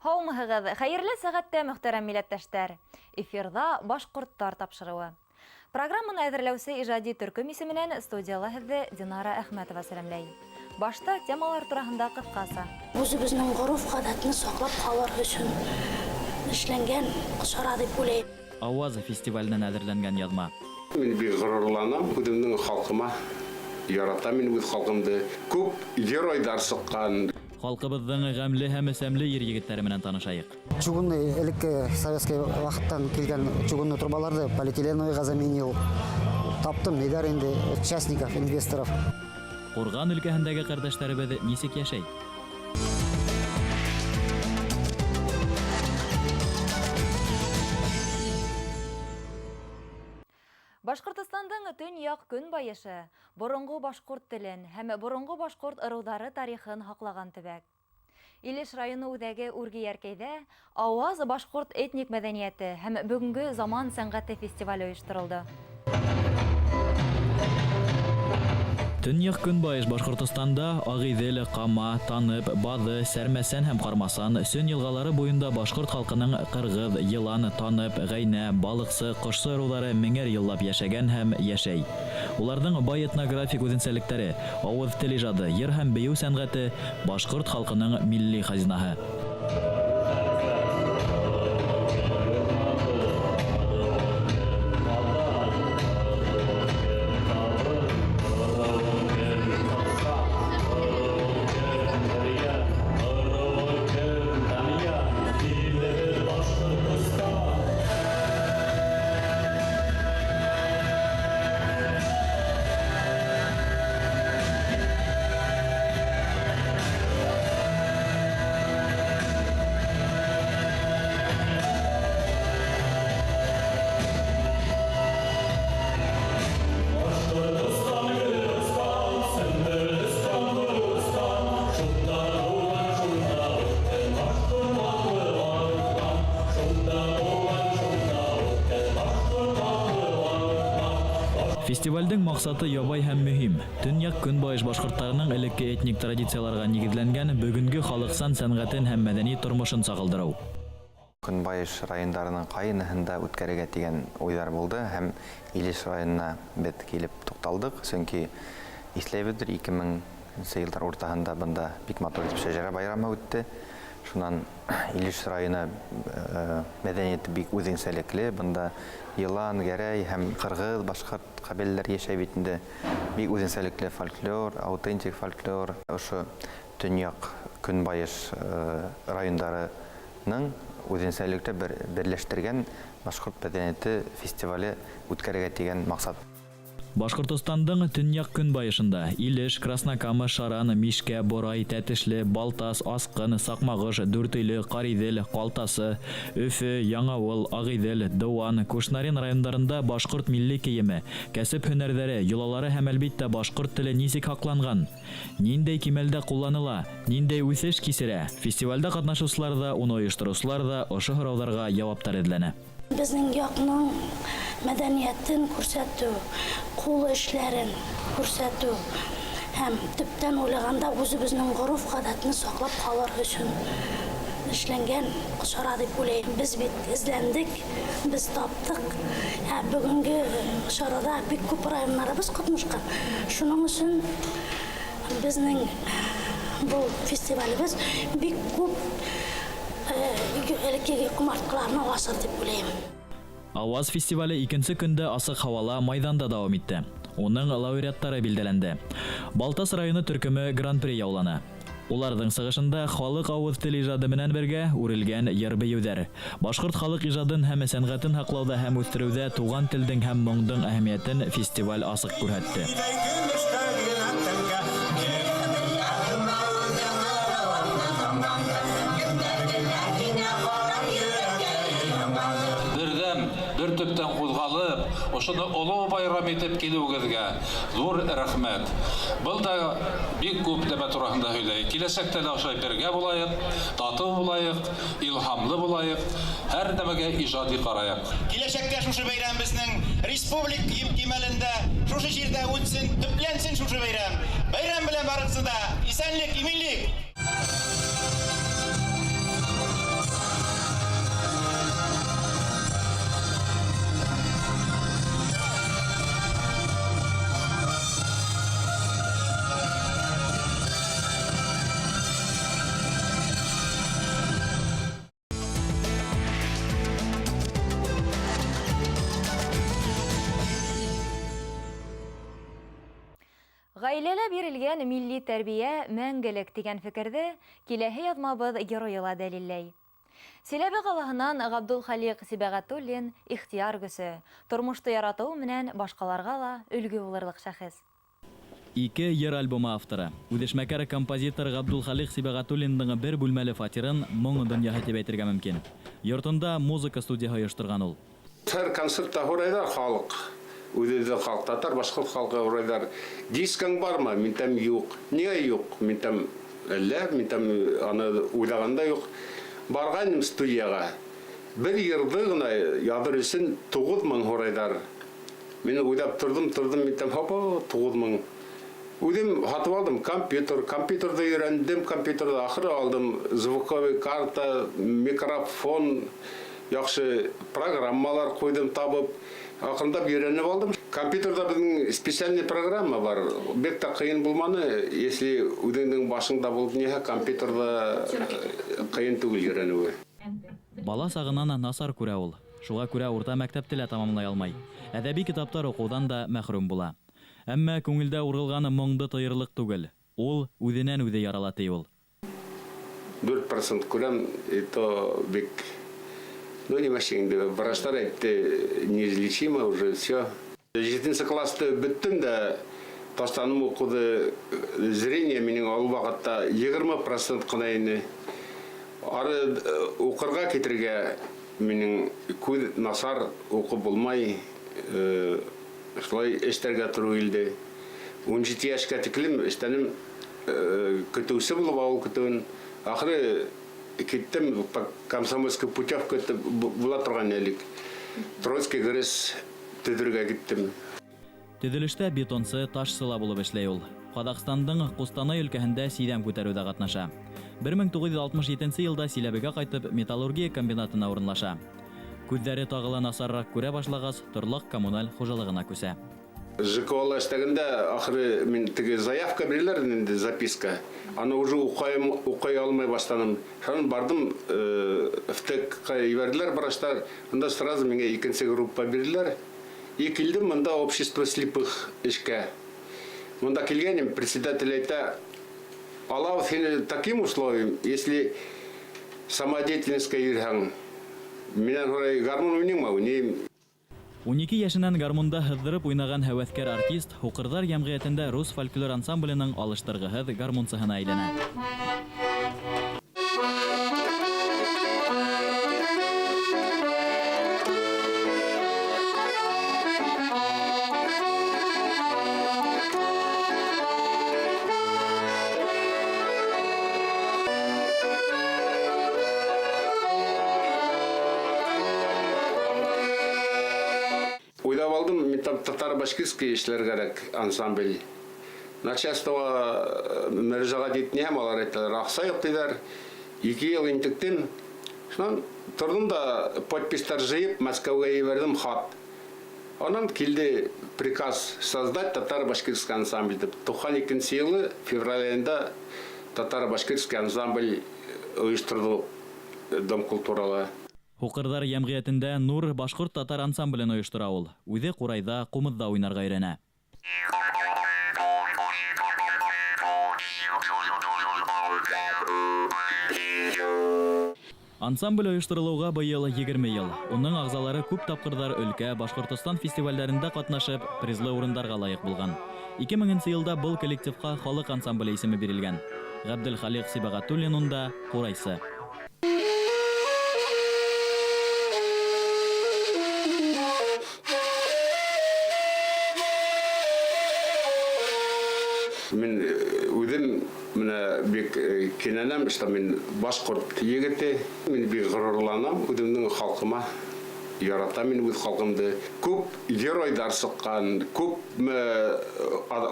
Һаумыһығыҙ, хәйерле сәғәттә, мөхтәрәм милләттәштәр! Эфирҙа Башҡорттар тапшырыуы. Программаны әҙерләүсе ижади төркөм исеменән студияла һеҙҙе Динара Әхмәтова сәләмләй. Башта темалар тураһында ҡыҫҡаса. Үзебезнең гореф-ғәҙәтне саклап калыр өчен эшләнгән чара дип уйлыйм. Аваз фестиваленән әҙерләнгән яҙма. Мин бик горурланам үҙемдең халҡыма. Яратам мин үҙ халҡымды. Күп геройҙар сыҡҡан. Халҡыбыҙҙың ғәмле һәм сәмле ир-егеттәре менән танышайыҡ. Чугунный элекке советский ваҡыттан килгән чугунный трубаларҙы полиэтиленовыйға заменил. Таптым ниҙәр инде частников, инвесторов. Ҡурған өлкәһендәге ҡәрҙәштәребеҙ нисек йәшәй? Башҡортостандың төньяҡ-көнбайышы боронғо башҡорт телен һәм боронғо башҡорт ырыуҙары тарихын һаҡлаған төбәк. Илеш районы үҙәге Үрге-Йәркәйҙә Ауаз башҡорт этник мәҙәниәте һәм бөгөнгө заман сәнғәте фестивале ойошторолдо. Төньяҡ-көнбайыш Башҡортостанда Ағиҙел, Ҡама, Танып, Баҙы, Сәрмәсән һәм Ҡармасан, Сөн йылғалары буйында башҡорт халҡының Ҡырғыҙ, Йылан, Танып, Ғәйнә, Балыҡсы, Ҡошсо ырыуҙары меңәр йыллап йәшәгән һәм йәшәй. Уларҙың бай этнографик үҙенсәлектәре, ауыҙ тел ижады, йыр һәм бейеү сәнғәте, башҡорт халҡының милли хазинаһы. Фестивалдең маҡсаты ябай һәм мөһим. Төньяҡ-көнбайыш башҡорттарының элекке этник традицияларға нигеҙләнгән бөгөнгө халыҡсан сәнғәтен һәм мәҙәни тормошон сағылдырыу. Көнбайыш райондарының ҡайыныһында үткәрергә тигән уйҙар булды һәм Илеш районына беҙ килеп туҡталдыҡ, сөнки иҫләйбеҙҙер, 2000 йылдар уртаһында бында бик матур итеп шәжәрә байрамы үтте. Шунан Илеш районы мәҙәниәте бик үҙенсәлекле, бында йылан, гәрәй һәм ҡырғыҙ, башҡорт ҡәбиләләр йәшәй бит инде. Бик үҙенсәлекле фольклор, аутентик фольклор. Ошо төньяҡ көнбайыш райондарының үҙенсәлекле бер берләштергән башҡорт мәҙәниәте фестивале үткәрергә тигән маҡсат. Башҡортостандың төньяҡ-көнбайышында Илеш, Краснокама, Шаран, Мишкә, Борай, Тәтешле, Балтас, Асҡын, Саҡмағош, Дүртөйлө, Ҡариҙел, Ҡалтасы, Өфө, Яңауыл, Ағиҙел, Дыуан, Кушнарен райондарында башҡорт милли кейеме, кәсеп-һөнәрҙәре, йолалары һәм, әлбиттә, башҡорт теле нисек һаҡланған? Ниндәй кимәлдә ҡулланыла? Ниндәй үҫеш кисерә? Фестивалдә ҡатнашыусылар ҙа, уны ойоштороусылар ҙа ошо һорауҙарға яуаптар эҙләне. Безнең якның мәдәниятен күрсәтү, кул эшләрен күрсәтү һәм төптән уйлағанда үзебезнең гореф-ғәҙәтне саклап калыр өчен эшләнгән чара дип уйлыйм. Без бит эзләндек, без таптык. Ә бүгенге чарада бик күп районнарыбыз катнашкан. Шуның өчен безнең бу фестивалебез бик күп элеккеге комарткаларны ачыр дип уйлыйм. Ауаз фестивале икенсе көндә асыҡ һауала майҙанда дауам итте. Уның лауреаттары билдәләнде. Балтас районы төркөмө гран-при яуланы. Уларҙың сығышында халыҡ ауыҙ тел ижады менән бергә үрелгән йыр-бейеүҙәр. Башҡорт халыҡ ижадын һәм сәнғәтен һаҡлауҙа һәм үҫтереүҙә туған телдең һәм моңдоң әһәмиәтен фестиваль асыҡ күрһәтте. Берҙәм, бер төптән ҡуҙғалып, ошоно оло байрам итеп килеүегеҙгә ҙур рәхмәт. Был да бик күп нәмә тураһында һөйләй. Киләсәктә лә ошолай бергә булайыҡ, татыу булайыҡ, илһамлы булайыҡ, һәр нәмәгә ижади ҡарайыҡ. Киләсәктә шушы бәйрәм безнең республик кимәлендә, шушы җирдә үтсен, төпләнсен шушы бәйрәм. Бәйрәм белән барыгызны да исәнлек, иминлек. Гаиләлә бирелгән милли тәрбия мәңгелек дигән фикерҙе киләһе яҙмабыҙ геройы ла дәлилләй. Силәбе ҡалаһынан Ғабдулхалиҡ Сибәғәтуллин ихтыяр көсө, тормошто яратыуы менән башҡаларға ла өлгө булырлыҡ шәхес. Ике йыр альбомы авторы. Үҙешмәкәр композитор Ғабдулхалиҡ Сибәғәтуллиндың бер бүлмәле фатирын моң донъяһы тип әйтергә мөмкин. Йортонда музыка студияһы ойошторған ул. Һәр концертта һорайҙар халыҡ. Үҙебеҙҙең халыҡ, татар, башҡорт халҡы һорайҙар. Дискың бармы? Мин әйтәм, юҡ. Ниңә юҡ? Мин әйтәм, әллә, мин әйтәм, аны уйлаған да юҡ. Барғайным студияға. Бер йырҙы ғына яҙыр өсөн 9000 һорайҙар. Мин уйлап торҙом, торҙом, мин әйтәм, хопа, 9000. Үҙем һатып алдым компьютер, компьютерҙы өйрәндем, компьютерҙы ахыры алдым звуковый карта, микрофон, яҡшы программалар ҡуйҙым табып, аҡрынлап өйрәнеп алдым. Компьютерҙа беҙҙең специальный программа бар. Бик тә ҡыйын булманы, если үҙеңдең башыңда булып ниһә, компьютерҙа ҡыйын түгел өйрәнеүе. Бала сағынан насар күрә ул. Шуға күрә урта мәктәпте лә тамамлай алмай. Әҙәби китаптар уҡыуҙан да мәхрүм була. Әммә күңелдә урғылған моңдо тыйырлыҡ түгел. Ул үҙенән үҙе ярала, ти ул. 4% күрәм, и то бик, ну, нимәсе инде, врачтар әйтте, неизлечимо уже, все. Жетенсе классты бөттөм дә, ташланым уҡыуҙы. Зрение минең ул ваҡытта 20% ҡына ине. Ары уҡырға китергә минең күҙ насар, уҡып булмай, шулай эштәргә тура килде. 17 йәшкә тиклем эштәнем, көтөүсе булып ауыл көтөүен. Ахыры киттем, по комсомольской путевка була торған элек. Троицкий ГРЭС төҙөргә киттем. Төҙөлөштә бетонсы, ташсы ла булып эшләй ул. Ҡаҙағстандың Ҡустанай өлкәһендә сиҙәм күтәреүҙә ҡатнаша. 1967 йылда Силәбегә ҡайтып, металлургия комбинатына урынлаша. Күҙҙәре тағы ла насарыраҡ күрә башлағас, торлаҡ коммуналь хужалығына күсә. ЖКО-ла эшләгәндә ахыры мин теге заявка бирәләр инде, записка. Аны уже уҡый алмай башланым. Шунан бардым, в ТЭК-ҡа ебәрҙеләр врачтар. Унда сразу миңә икенсе группа бирҙеләр. И килдем монда общество слепых эшкә. Монда килгәнем, председатель әйтә, алабыҙ һине таким условием, если самодеятельностька йөрөһәң. Минән һорай, гармун уйнайыңмы? Уйнайым. 12 йәшенән гармунда һыҙҙырып уйнаған һәүәҫкәр артист Һуҡырҙар йәмғиәтендә рус фольклор ансамбленең алыштырғыһыҙ гармунсыһына әйләнә. Уйлап алдым, мин там татар-башкирский эшләр кәрәк ансамбль. Начальствоға мөрәжәғәт итмәйем, алар әйтәләр, аҡса юҡ тиҙәр. 2 йыл интектем. Шунан торҙом да подпистар жыйып, Мәскәүгә ебәрҙем хат. Анан килде приказ создать татар-башкирский ансамбль дип. Туҡһан икенсе йылы февраль айында татар-башкирский ансамбль ойошторҙо Дом культурала. Һуҡырҙар йәмғиәтендә Нур башҡорт татар ансамблен ойоштора ул. Үҙе ҡурайҙа, ҡумыҙҙа уйнарға өйрәнә. Ансамбль ойошторолоуға быйыл 20 йыл. Уның ағзалары күп тапҡырҙар өлкә, Башҡортостан фестивалдәрендә ҡатнашып, призлы урындарға лайыҡ булған. Ике меңенсе йылда был коллективҡа халыҡ ансамбле исеме бирелгән. Ғәбделхалиҡ Сибәғәтуллин унда ҡурайсы. Мин үҙем менә бик кинәнәм, что мин башҡорт егете. Мин бик ғорурланам үҙемдең халҡыма. Яратам мин үҙ халҡымды. Күп геройҙар сыҡҡан, күп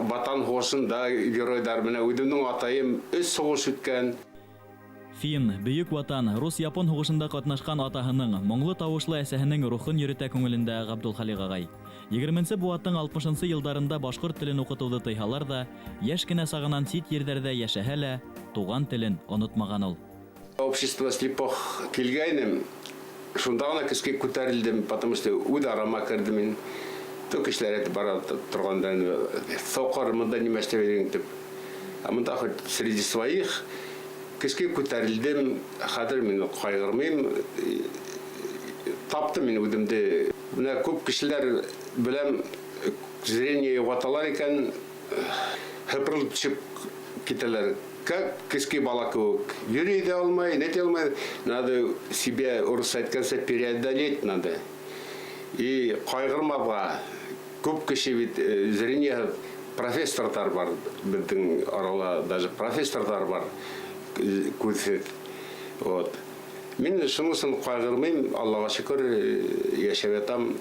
ватан һуғышында геройҙар. Менә үҙемдең атайым өс һуғыш үткән. Фин, Бөйөк Ватан, Рус-Япон һуғышында ҡатнашҡан атаһының, моңло тауышлы әсәһенең рухын йөрөтә күңелендә Ғабдулхалиҡ ағай. Егерменсе быуаттың алтмышынсы йылдарында башҡорт телен уҡытыуҙы тыйһалар ҙа, йәш кенә сағынан сит ерҙәрҙә йәшәһә лә, туған телен онотмаған ул. Общество слепых килгәйнем, шунда ғына көскә күтәрелдем, потому что үҙ арама керҙем мин. То кешеләр әйтеп бара торғанда, соҡор мында нимә эшләп йөрөйһөң тип. Ә мында хоть среди своих кешкә күтәрелдем, хәҙер мин ҡайғырмайым. Таптым мин үҙемде. Менә күп кешеләр беләм, зрение юғалталар икән, һыпырылып төшөп китәләр. Как кескей бала кеүек. Йөрөй ҙә алмай, нәтә алмай. Надо себя, урыҫса әйткәнсә, преодолеть надо. И ҡайғырмаға. Күп кеше бит зрение профессорҙар бар, беҙҙең арала даже профессорҙар бар, күҙһеҙ. Вот. Мин шуның өсөн ҡайғырмайым, Аллаға шөкөр, йәшәп ятам.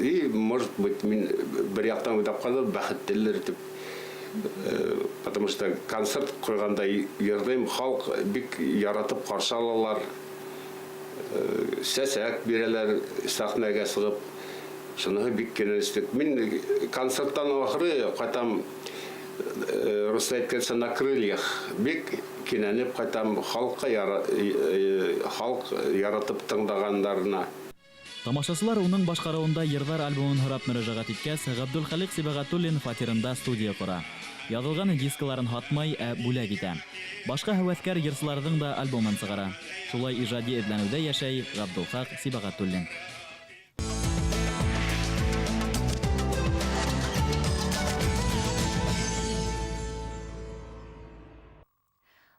И, может быть, мин бер яҡтан уйлап ҡалдым, бәхетлелер тип. Потому что концерт ҡуйғанда йырлайым, халыҡ бик яратып ҡаршы алалар. Сәсәк бирәләр сәхнәгә сығып. Шуныһы бик кинәнеслек. Мин концерттан ахыры ҡайтам, русса әйткәнсә, на крыльях. Бик кинәнеп ҡайтам, халыҡҡа халыҡ яратып тыңлағандарына. Тамашасылар уның башҡарыуында йырҙар альбомын һорап мөрәжәғәт иткәс, Ғабдулхалиҡ Сибәғәтуллин фатирында студия ҡора. Яҙылған дискаларын һатмай, ә бүләк итә. Башҡа һәүәҫкәр йырсыларҙың да альбомын сығара. Шулай ижади эҙләнеүҙә йәшәй Ғабдулхаҡ Сибәғәтуллин.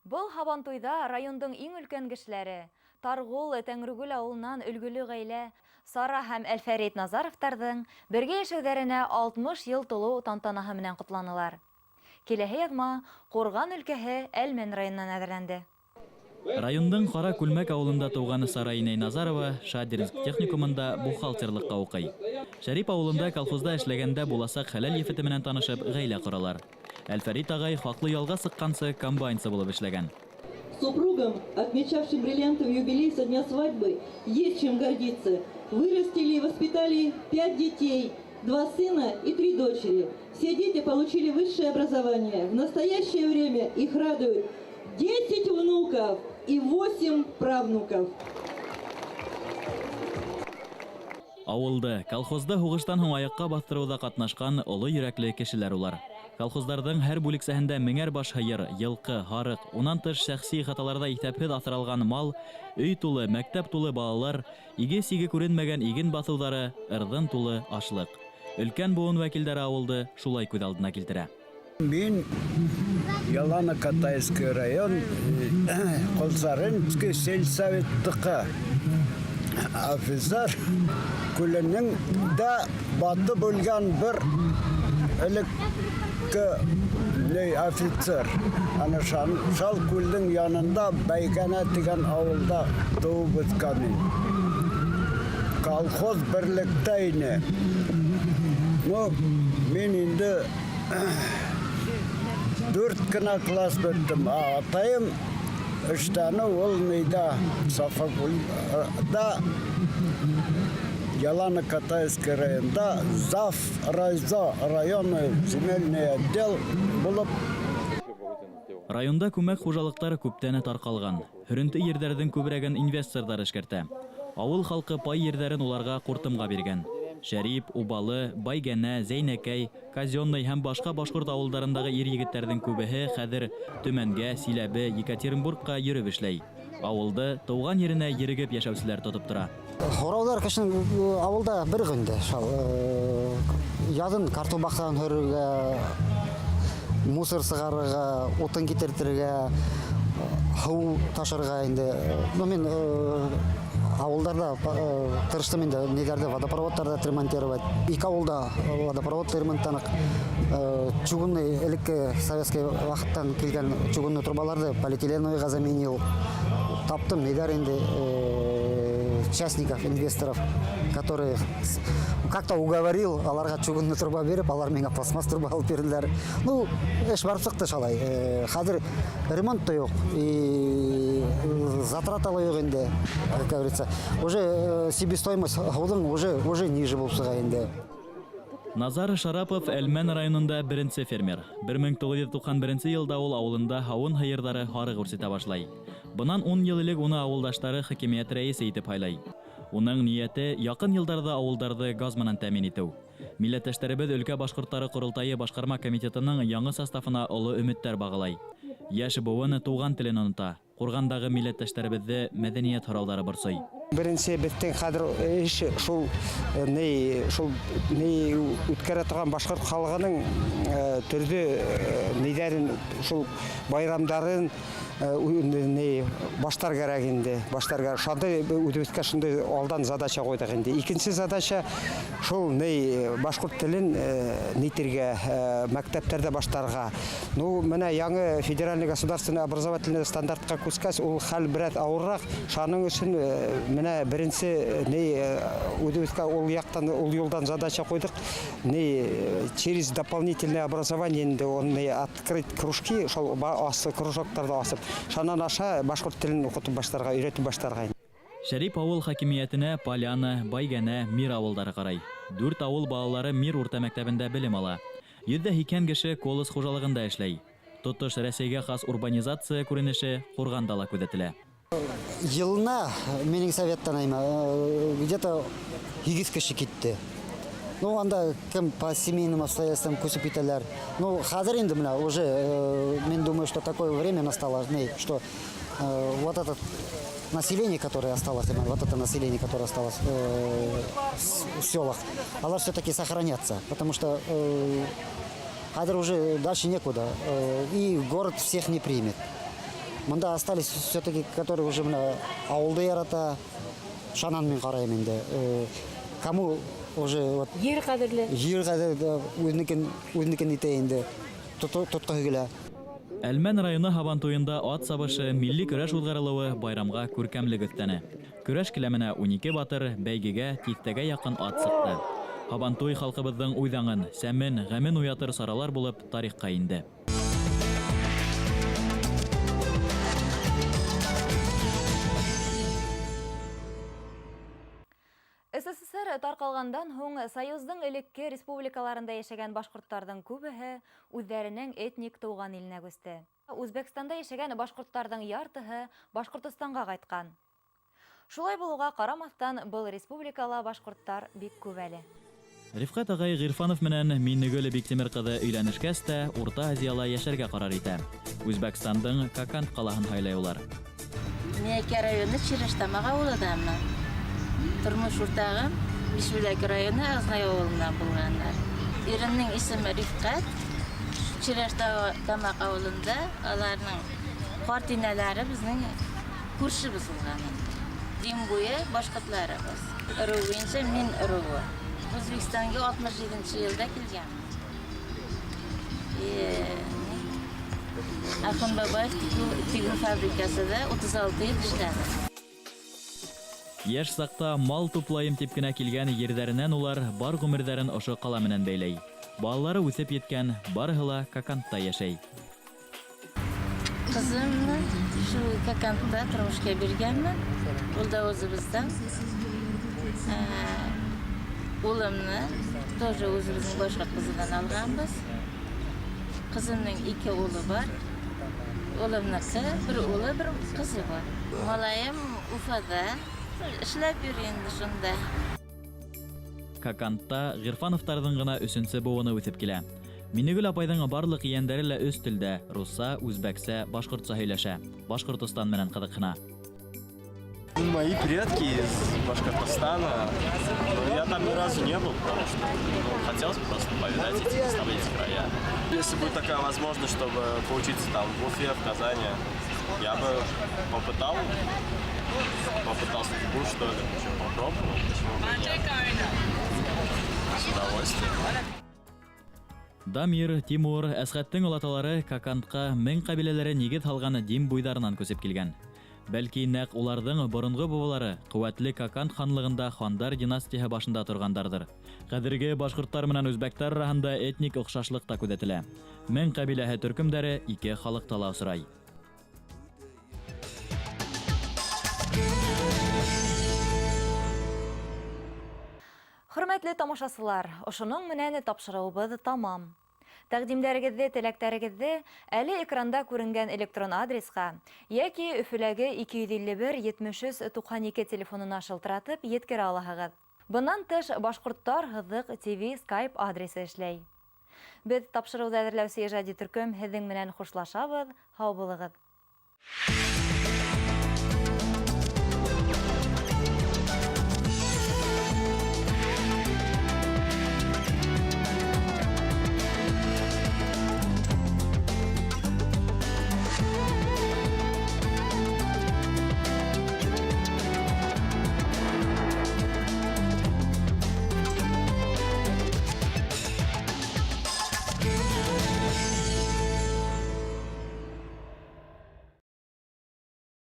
Был һабантуйҙа райондың иң өлкән кешеләре Тарғул Тәңрегөл ауылынан өлгөлө ғаилә Сара һәм Әлфәрит Назаровтарҙың бергә йәшәүҙәренә 60 йыл тулыу тантанаһы менән ҡотланылар. Киләһе яҙма Ҡурған өлкәһе Әлмән районынан әҙерләнде. Райондың Ҡара Күлмәк ауылында тыуған Сара инәй Назарова Шадринск техникумында бухгалтерлыҡҡа уҡый. Шәрип ауылында колхозда эшләгәндә буласаҡ хәләл ефете менән танышып ғаилә ҡоралар. Әлфәрит ағай хаҡлы ялға сыҡҡансы комбайнсы булып эшләгән. Супругам, отмечавшим бриллиантовый юбилей со дня свадьбы, есть чем гордиться. Вырастили и воспитали 5 детей, 2 сына и 3 дочери. Все дети получили высшее образование. В настоящее время их радуют 10 внуков и 8 правнуков. Ауылды, колхозда һуғыштан һуң аяҡҡа баҫтырыуҙа ҡатнашҡан оло йөрәкле кешеләр улар. Колхоздарҙың һәр бүлексәһендә меңәр баш һыйыр, йылҡы, һарыҡ, унан тыш шәхси ихаталарҙа иҫәпһеҙ аҫралған мал, өй тулы, мәктәп тулы балалар, иге-сиге күренмәгән иген баҫыуҙары, ырҙын тулы ашлыҡ. Өлкән быуын вәкилдәре ауылды шулай күҙ алдына килтерә. Мин Яланокатайский район, Ҡолсаринский сельсоветтыҡы. Офицер күленең дә батып үлгән бер элекке офицер. Ана шал күлдең янында Бәйгәнә тигән ауылда тыуып үҫкән мин. Колхоз берлектә ине. Ну, мин инде 4 кенә класс бөттөм. Ә атайым өстәне ул нейҙә, Сафакулда, Яланокатайский районда, зав райзо районы земельный отдел булып. Районда күмәк хужалыҡтар күптән тарҡалған. Һөрөнтө ерҙәрҙең күберәген инвесторҙар эшкәртә. Ауыл халҡы пай ерҙәрен уларға ҡуртымға биргән. Шәрип, Убалы, Байгәнә, Зәйнәкәй, Казенный һәм башҡа башҡорт ауылдарындағы ир-егеттәрҙең күбеһе хәҙер Төмәнгә, Силәбе, Екатеринбургҡа йөрөп эшләй. Ауылды тыуған еренә ерегеп йәшәүселәр тотоп тора. Һорауҙар кешенең ауылда бер көндә шул. Яҙын картоп баҡсаһын һөрөргә, мусор сығарырға, утын китертергә, һыу ташырға инде. Ну, мин ауылдарҙа тырыштым инде, ниҙәрҙе, водопроводтарҙы ремонтировать. Ике ауылда водопровод ремонттаныҡ. Чугунный, элекке советский ваҡыттан килгән чугунный трубаларҙы полиэтиленовыйға заменил. Таптым ниҙәр инде, частников, инвесторов, которые как-то уговорил, аларға чугунный труба биреп, алар миңа пластмасс труба алып бирҙеләр. Ну, эш барып сыҡты шулай. Хәҙер ремонт та юҡ, и затрата ла юҡ инде, как говорится. Уже себестоимость һыуҙың уже ниже булып сыға инде. Назар Шарапов Әлмән районында беренсе фермер. Бер мең туғыҙ йөҙ туҡһан беренсе йылда ул ауылында һауын һыйырҙары һарыҡ үрсетә башлай. Бынан 10 йыл элек уны ауылдаштары хакимиәт рәйесе итеп һайлай. Уның нияте якын елларда авылдарҙы газ менән тәьмин итеү. Милләттәштәребеҙ өлкә башҡорттары ҡоролтайы башҡарма комитетының яңы составына оло өмөттәр бағлай. Йәш быуын туған телен онота. Ҡурғандағы милләттәштәребеҙҙе мәҙәниәт һорауҙары борсой. Беренсе беҙҙең хәҙер эш шул ни шул ни үткәрә торған башҡорт халҡының төрлө ниҙәрен шул байрамдарын ни баштар кәрәк инде, баштар кәрәк. Шундай үҙебеҙгә шундай алдан задача ҡуйҙыҡ инде. Икенсе задача шул ни башҡорт телен нитергә, мәктәптәрҙә баштарға. Ну, менә яңы федеральный государственный образовательный стандартҡа күскәс, ул хәл берәҙ ауырыраҡ. Шуның өсөн менә беренсе ни үҙебеҙгә ул яҡтан, ул юлдан задача ҡуйҙыҡ. Ни через дополнительное образование инде он ни открыть кружки, шул кружоктарҙы асып, шунан аша башҡорт телен уҡытып баштарға, өйрәтеп баштарға. Шәрип ауыл хакимиәтенә Поляна, Байгәнә, Мир ауылдары ҡарай. 4 ауыл балалары Мир урта мәктәбендә белем ала. 180 кеше Колос хужалығында эшләй. Тотош Рәсәйгә хас урбанизация күренеше Ҡурғанда ла күҙәтелә. Йылына минең советтан әймә, где-то 8 кеше китте. Ну, анда кем по семейным обстоятельствам күсеп китәләр. Ну, хәҙер инде менә уже, мин думаю, что такое время настало, что вот это население, которое осталось, именно вот это население, которое осталось в селах, оно все-таки сохранятся, потому что хәҙер уже дальше некуда, и город всех не примет. Мында остались все-таки, которые уже менә ауылды ярата, шанан мин ҡарайым инде. Кому уже вот Ер ҡәҙерле. Ер ҡәҙерле, үҙенекен итә инде. Тотҡоһо килә. Әлмән районы Һабантуйында ат сабышы, милли көрәш уҙғарылыуы байрамға күркәмлек өҫтәне. Көрәш келәменә 12 батыр, бәйгегә тиҫтәгә яҡын ат сыҡты. Һабантуй халҡыбыҙҙың уйҙаңын, сәмен, ғәмен уятыр саралар булып тарихҡа инде. СССР тарҡалғандан һуң Союздың элекке республикаларында йәшәгән башҡорттарҙың күбеһе үҙҙәренең этник тыуған иленә күсте. Үзбәкстанда йәшәгән башҡорттарҙың яртыһы Башҡортостанға ҡайтҡан. Шулай булыуға ҡарамаҫтан, был республикала башҡорттар бик күп әле. Рифҡәт ағай Ғирфанов менән Миннегөл Биктимер ҡыҙы өйләнешкәс тә Урта Азияла йәшәргә ҡарар итә. Үзбәкстандың Коканд ҡалаһын һайлай улар. Миәкә районы Чирештамаҡ ауылынанмын. Тормош уртағым Бишбүләк районы Азнай ауылынан булғандар. Иремдең исеме Рифҡәт. Чирештамаҡ ауылында аларның ҡарт инәләре беҙҙең күршебеҙ булған инде. Дим буйы башҡортларыбыҙ. Ырыу буйынса мин ырыуы. Үзбәкстанға алтмыш етенсе йылда килгәнмен. Ахун Бабаев тегеү фабрикасында 36 йыл эшләне. Йәш саҡта мал туплайым тип кенә килгән ерҙәренән улар бар ғүмерҙәрен ошо ҡала менән бәйләй. Балалары үҫеп еткән, барыһы ла Кокандта йәшәй. Ҡыҙымны шул Кокандта тормошҡа биргәнмен. Ул да үҙебеҙҙән. Улымны тоже үҙебеҙҙең башҡорт ҡыҙынан алғанбыҙ. Ҡыҙымдың 2 улы бар. Улымныҡы бер улы, бер ҡыҙы бар. Малайым Уфада эшләп йөрөй инде шунда. Кокандта Ғирфановтарҙың ғына өсөнсө быуыны үҫеп килә. Миннегөл апайҙың барлыҡ ейәндәре лә өс телдә: русса, үзбәксә, башҡортса һөйләшә. Башҡортостан менән ҡыҙыҡһына. Мои предки из Башкортостана, но я там ни разу не был, потому что хотелось просто повидать эти места, эти края. Если будет такая возможность, чтобы поучиться там в Уфе, в Казани, я бы попытал судьбу, что ли, попробовал, почему бы и нет. С удовольствием. Дамир, Тимур, Әсхәттең олаталары Кокандҡа мең ҡәбиләләре нигеҙ һалған Дим буйҙарынан күсеп килгән. Бәлки нәҡ уларҙың боронғо бабалары ҡеүәтле Коканд ханлығында хандар династияһы башында торғандарҙыр. Хәҙерге башҡорттар менән үзбәктәр араһында этник оҡшашлыҡ та күҙәтелә. Мең ҡәбиләһе төркөмдәре ике халыҡта ла осрай. Хөрмәтле тамашасылар, ошоноң менән тапшырыуыбыҙ тамам. Тәкъдимдәрегеҙҙе, теләктәрегеҙҙе әле экранда күренгән электрон адресҡа йәки Өфөләге 251 73 92 телефонына шылтыратып еткерә алаһығыҙ. Бынан тыш, Башҡорттар һыҙыҡ ТВ Skype адресы эшләй. Беҙ тапшырыуҙы әҙерләүсе ижади төркөм һеҙҙең менән хушлашабыҙ. Һау булығыҙ.